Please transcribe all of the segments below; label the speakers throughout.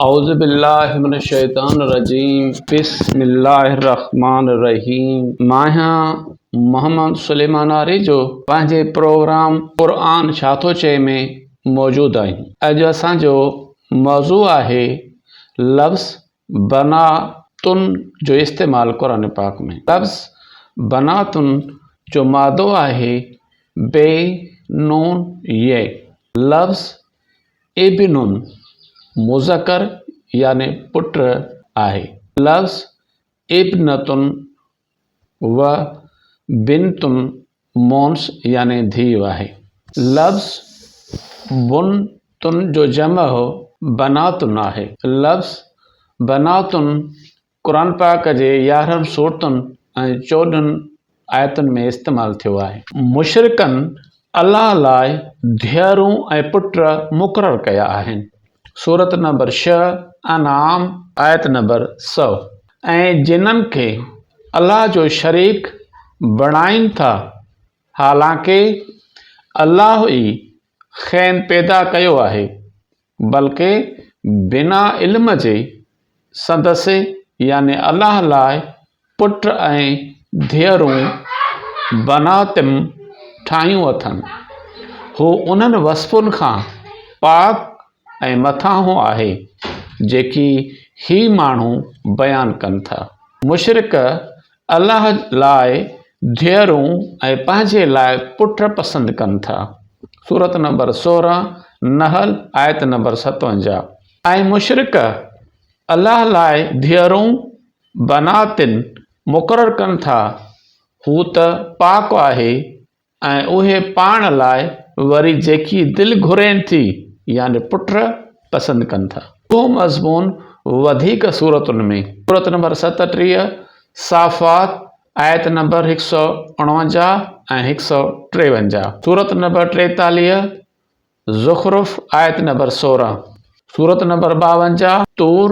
Speaker 1: اعوذ بالله من الشيطان الرجيم بسم الله الرحمن الرحيم مان آهيان محمد سليمان آريجو پنهنجي پروگرام قرآن ڇا ٿو چئي ۾ موجود آهيون اڄ اسان جو موضوع آهي لفظ بنا تن جو استعمال قرآن پاڪ ۾ لفظ بنا تن جو مادو آهي بي نون ي لفظ ابن مذڪر يعني پٽ آهي. لفظ ابنة و بنت مونث يعني ڌيء آهي. لفظ بنت جو جمع بنات آهي. لفظ بنات قرآن پاڪ جي 11 سورتن ۽ 14 آيتن ۾ استعمال ٿيو آهي. مشرڪن الله لاء ڌيئرون ۽ پٽ مقرر ڪيا آهن. سورت نمبر 6، انعام، آيت نمبر 100. ۽ جنن کي الله جو شريڪ بڻائين ٿا حالانڪه الله ئي کين پيدا ڪيو آهي بلڪه بنا علم جي سندس يعني الله لاء پٽ ۽ ڌيئرون بناتم ٺاهيون اٿن. هو انهن وصفن کان پاڪ ۽ مٿانهون آهي، جيڪي هي ماڻهو بيان ڪن ٿا. مشرڪ الله لاء ڌيئرون ۽ پنهنجي لاء پٽ پسند ڪن ٿا. سورت نمبر 16، نحل، آيت نمبر 57. ۽ مشرڪ الله لاء ڌيئرون، بنات، مقرر ڪن ٿا، هو ته پاڪ آهي ۽ اهي پاڻ لاء وري جيڪي دل گهرين ٿي، يعني پٽ، پسند ڪن ٿا. اهو مضمون وڌيڪ سورتن ۾. سورت نمبر 37، صافات، آيت نمبر 149 ۽ 153. سورت نمبر 43، زخرف، آيت نمبر 16. سورت نمبر 52، طور،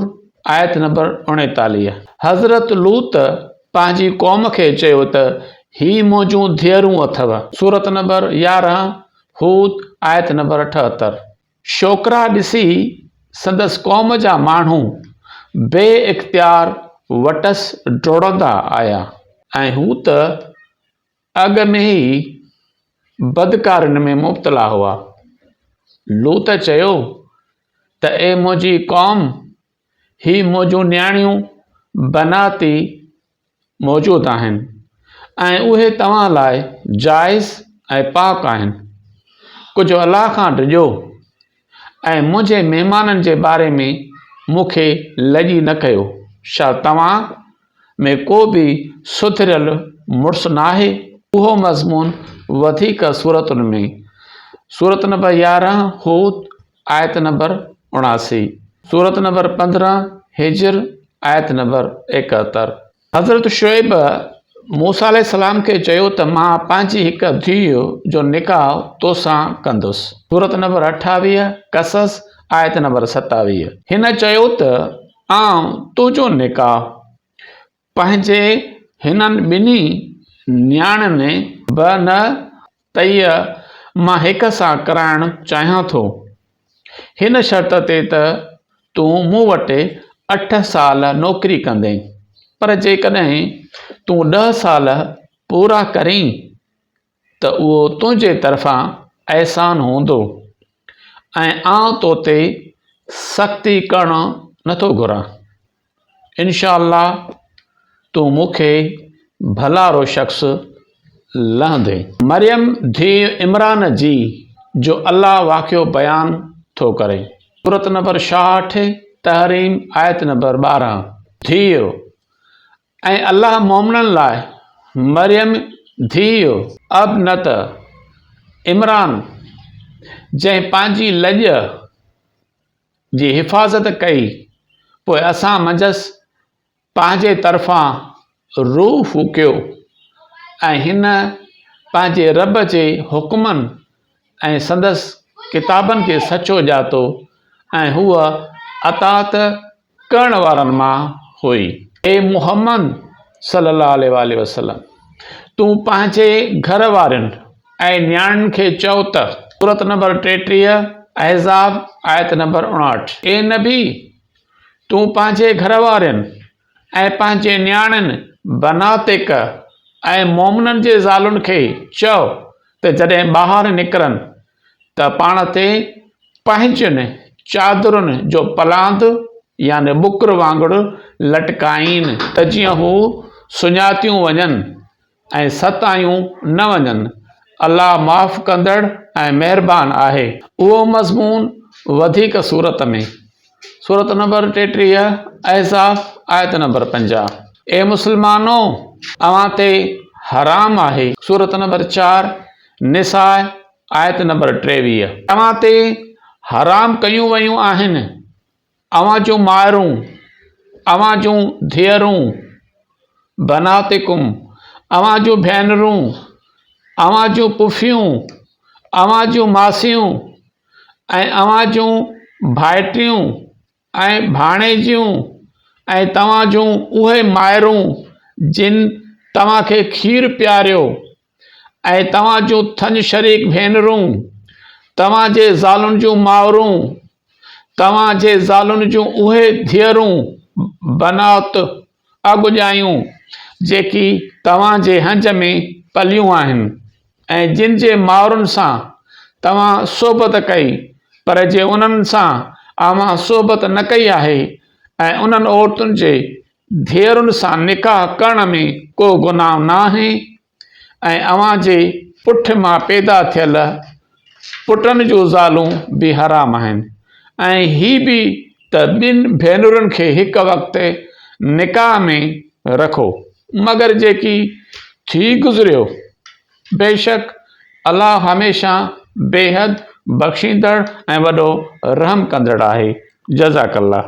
Speaker 1: آيت نمبر 39. حضرت لوط پنهنجي قوم کي چيو ته هي منهنجون ڌيئرون اٿو. سورت نمبر 11، هود، آيت نمبر 78. ڇوڪرا ڏسي سندس قوم جا ماڻهو بي اختيار وٽس ڊوڙندا آيا ۽ هو ته اڳ ۾ ئي بدڪارين ۾ مبتلا هئا. لوط چيو ته اي منهنجي قوم! هي منهنجون نياڻيون بناتي موجود آهن ۽ اهي توهان لاء جائز ۽ پاڪ آهن. ڪجهه الله کان ڊڄو ۽ منهنجي مهمانن جي باري ۾ مون کي لڄي نه ڪيو. ڇا توهان ۾ ڪو به سڌريل مڙس ناهي؟ اهو مضمون وڌيڪ سورتن ۾. سورت نمبر 11، هود، آيت نمبر 79. سورت نمبر 15، حجر، آيت نمبر 71. حضرت شعيب موسيٰ عليه السلام کي چيو ته مان پنهنجي هڪ ڌيء جو نڪاح توسان ڪندس. سورت نمبر 28، قصص، آيت نمبر 27. هن چيو ته آئون تنهنجو نڪاح پنهنجي هنن ٻنهي نياڻين بنتيء مان هڪ سان ڪرائڻ چاهيان ٿو، هن شرط تي ته تون مون وٽ اٺ سال نوڪري ڪندين، پر جيڪڏهن تون ڏهه سال پورا ڪرين ته اهو تنهنجي طرفان احسان هوندو ۽ آئون تو تي سختي ڪرڻ نٿو گهران. انشاء الله تون مون کي ڀلارو شخص لهندين. مريم ڌيء عمران جي جو الله واقعو بيان ٿو ڪري. سورت نمبر 66، تحريم، آيت نمبر 12. ڌيء ۽ الله مؤمنن لاء مريم ڌيء ابنت عمران جنهن پنهنجي لڄ جي حفاظت ڪئي پوء اسان منجهس پنهنجي طرفان روح ڦوڪيو ۽ هن پنهنجي رب جي حڪمن ۽ سندس ڪتابن کي سچو ڄاتو ۽ هوء اطاعت ڪرڻ وارن مان هئي. اي محمد صلّي اللّٰه عليه واٰله وسلّم! تون پنهنجي گهر وارين ۽ نياڻين کي چئو ته. سورت نمبر 33، احزاب، آيت نمبر 59. اي نبي! تون پنهنجي گهر وارين ۽ پنهنجي نياڻين، بناتڪ، ۽ مؤمنن جي زالن کي چئو ته جڏهن ٻاهر نڪرن ته پاڻ تي پنهنجين چادرن جو پلاند يعني ٻڪر وانگر لٽڪائين ته جيئن هو سڃاتيون وڃن ۽ ستايون نه وڃن. الله معاف ڪندڙ ۽ مهربان آهي. اهو مضمون وڌيڪ سورت ۾. سورت نمبر 33، احزاب، آيت نمبر 50. اي مسلمانو! اوهان تي حرام آهي. سورت نمبر 4، نساء، آيت نمبر 23. اوهان تي حرام ڪيون ويون آهن. اوهان جون مائرون، اوهان جون ڌيئرون، بناتڪم، اوهان جون ڀينرون، اوهان جون پڦيون، اوهان جون ماسيون ۽ اوهان جون ڀائٽيون ۽ ڀاڻيجيون ۽ توهان جون اهي مائرون جن توهان کي کير پياريو ۽ توهان جون ٿڃ شريڪ ڀينرون، توهان جي زالن جون مائرون، توهان جي زالن جون اهي ڌيئرون، بنات، اڳ ڄايون، جيڪي توهان جي هنج ۾ پليون آهن ۽ جن جي مائرن سان توهان صحبت ڪئي، پر جي انهن سان اوهان صحبت نه ڪئي آهي ۽ انهن عورتن جي ڌيئرن سان نڪاح ڪرڻ ۾ ڪو گناهه ناهي ۽ اوهان جي پٺ مان پيدا ٿيل پٽن جون زالون به حرام آهن ۽ هي به ته ٻن ڀينرن کي هڪ وقت نڪاح ۾ رکو مگر جيڪي ٿي گذريو بيشڪ الله هميشه بيحد بخشيندڙ ۽ وڏو رحم ڪندڙ آهي. جزاڪ الله.